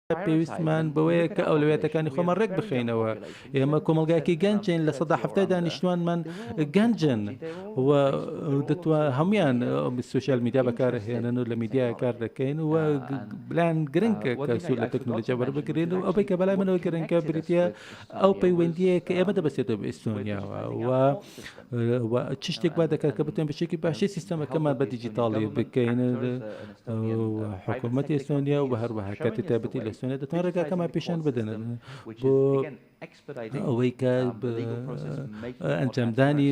پێویستمان بەوەیە کە ئەولەویەتەکانی خۆمان ڕێک بخەینەوە. ئێمە کۆمەڵگایەکی گەنجین، 70% دانیشتوانمان گەنجن و دەتوان هەمویان سوسیال میدیا بەکارهێنن و لە میدیا کار دەکەین و بلان گرنگە کە سوود لە تەکنۆلۆژیا وەربگرین و ئەوەی کە بەلای منەوە گرنگە بریتە ئەو پەیوەندیە کە ئێمە دەبەستێتەوە بە ئیستۆنیاوە و و چ شتێک وا دەکات کە بتوانین بەشێکی باشی سیستەمەکەمان بە دیجیتاڵی بکەین حکوومەتی ئێستۆنیا و هەروەها کەرتی تایبەتی لە ئێستۆنیا دەتوانن ڕێگاکەمان پیشان بدەن بۆ ئەوەی کە ئەنجامدانی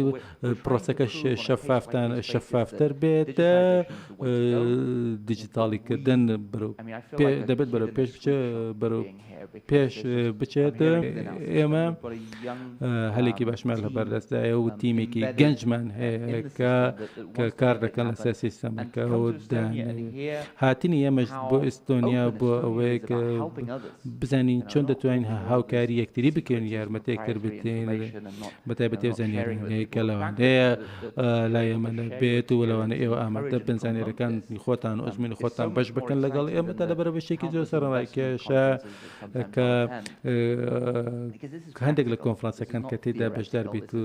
پرۆسەکە شەفافتان شەفافتر بێت دیجیتاڵیکردن دەبێت بەرەو پێش بچێت بەرەو پێش بچێت ئێمە هەلێکی باشمان لە بەردەستدایە و تیمێکی گەنجمان هەیە کە کە کار دەکەن لەسەر سیستەمەکە و هاتنی ئێمەش بۆ ئیستۆنیا بۆ ئەوەیە کە بزانین چۆن دەتوانین هاوکاری یەکتری بکەین یارمەتی یەکتر بدەین بەتایبەتی ئەو زانیاریانەی کە لەوانەیە لای ئێمە نەبێت و لەوانە ئێوە ئامادە بن زانیاریەکانی خۆتان و ئەزموونی خۆتان بەش بکەن لەگەڵ ئێمەدا لەبەرە بەشێکی زۆر سەرنجڕاکێشە کە هەندێک لە کۆنفرانسەکان کە تێدا بەشدار بیت و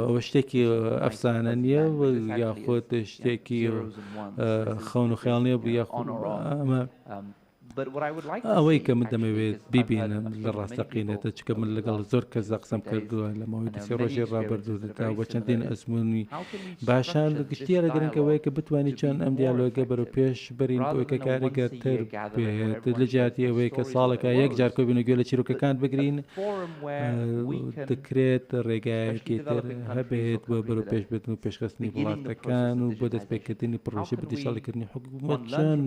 ئەوە شتێکی ئەفسانە نییە و یاخود شتێکی خەون و خەیاڵ نییە یاخود ئەمە ئەوەی کە من دەمەوێت بیبینم لە ڕاستەقینەتە چکە من لەگەڵ زۆر کەسدا قسەم کردووە لە ماوەی 2-3 ڕۆژی ڕابردوودا و چەندین ئەزموونی باشان لە گشتیە لە گرنگەوەی کە بتوانین چۆن ئەم دیالۆگە بەرەو پێش بەرین بۆی کە کاریگەرتر بێت لە جیاتی ئەوەی کە ساڵێکە یەک جار کۆبین و گوێ لە چیرۆکەکان بگرین دەکرێت ڕێگایەکی تر هەبێت بۆ بەرەو پێشبردن و پێشخستنی وڵاتەکان و بۆ دەستپێکردنی پڕۆژەی بە دیجیتاڵیکردنی حکوومەت چۆن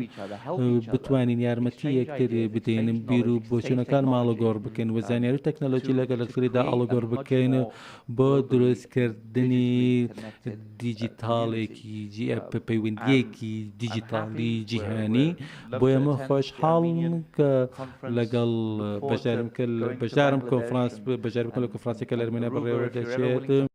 بتوانین یارمەتی یەکتر بدەین بیر و بۆچوونەکانمان ئاڵوگۆڕ بکەین و زانیاری و تەکنەلۆژی لەگەڵ یەکتریدا ئاڵوگۆڕ بکەین بۆ دروستکردنی دیجیتاڵێکی پەیوەندیەکی دیجیتاڵی جیهانی بۆ ئێمە خۆشحاڵم کە لەگەڵ بەشدارم کرد بەشدارم کۆنفرانس بەشدار بکەم لە کۆنفرانسێکە لە ئەرمینیا بەڕێوە دەچێت.